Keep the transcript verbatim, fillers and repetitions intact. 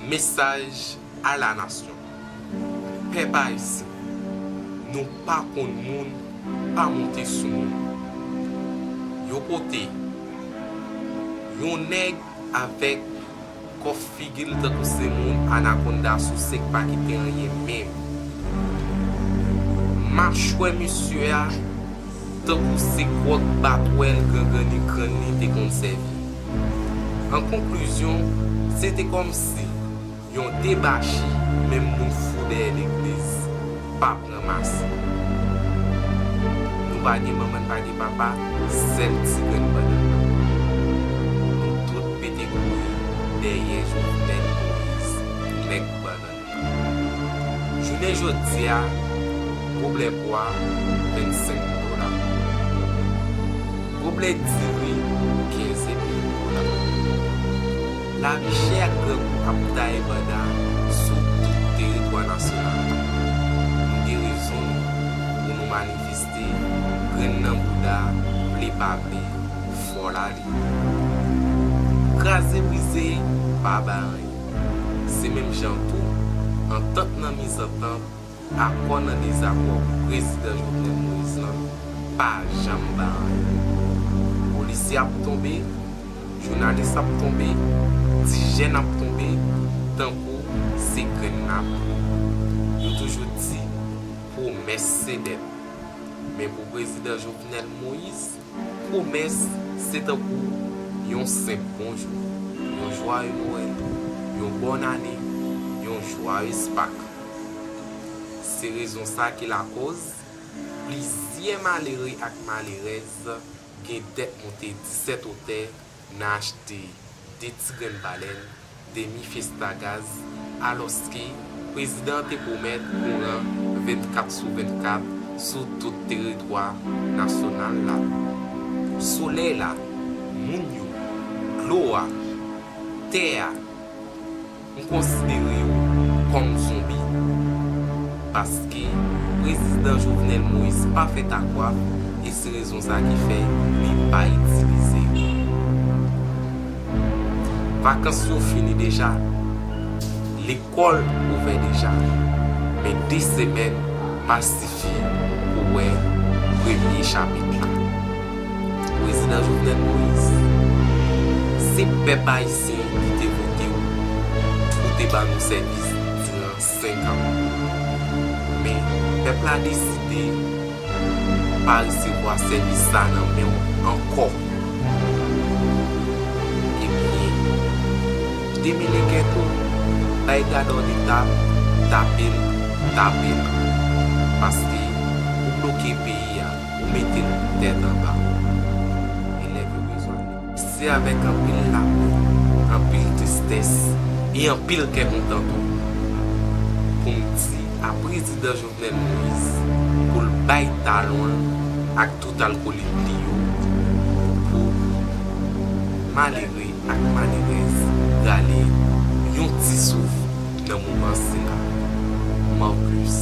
Mesaj a la nasyon. Pèp ayisyen, nou pa konn moun pa monte sou moun. Yo pote yon nèg avèk kò figi l tankou se moun anakonda sou sèk pa kite anyen menm. Machwè misye a tankou se gwòt batwèl grangranni grann li te konn sèvi. An konklizyon, se te kòmsi yon debachi menm moun fou dèyè legliz pa pran masi. Nou pa gen manman, n pa gen papa, sèl ti grenn bannann. Nou tout pete kouri dèyè Jovenel Moïse, nèg bannann. Jounen jodi a, goblè bwa, vennsenk dola. Goblè diri, kenz dola. Lavi chè ak grangou ap taye banda sou tout teritwa nasyonal. Nou gen rezon nou pou nou manifeste, grenn nan bouda, vle pa vle, fò l ale. Kraze brize, pa bay anyen. Se menm jan tou, antant nan mizantant, akò nan dezakò prezidan Jovenel Moïse lan pa janm bay anyen. Polisye ap tonbe, jounalis ap tonbe, ti jèn ap tonbe, tankou se grenn lapli. Yo toujou di pwomès se dèt. Men pou prezidan Jovenel Moïse, pwomès se tankou yon senp bonjou, yon jwaye Nwèl, yon bòn ane, yon jwayez Pak. Se rezon sa ki lakoz plizyè malere ak malerèz gen dèt monte disèt otè nan achte de ti grenn balèn, demi festa gaz, alòske prezidan an te pwomèt kouran vennkat sou vennkat sou tout teritwa nasyonal la. Solèy la, moun yo, dlo a, tè a, m konsidere yo kòm zonbi. Paske prezidan Jovenel Moïse pa fèt a kwaf e se rezon sa ki fè li pa itilize yo. Vakans yo fini deja, lekòl ouvè deja, men de semèn pa sifi pou wè premye chapit la. Prezidan Jovenel Moïse, se pèp ayisyen ki te vote w pou te ba nou sèvis diran senk an. Men, pèp la deside pa resevwa sèvis sa nan men w ankò. Ebyen, demele kè tou, bay gadò de tab, tape l, tape l. Paske ou bloke peyi a, ou mete l tèt anba. Elèv yo bezwen nou. Se avèk anpil lapè, anpil tristès e anpil kè kontan tou pou m di a prezidan Jovenel Moïse pou l bay talon l ak tout alkolit li yo pou malere ak malerèz rale yon ti souf nan moman sila. Marcus.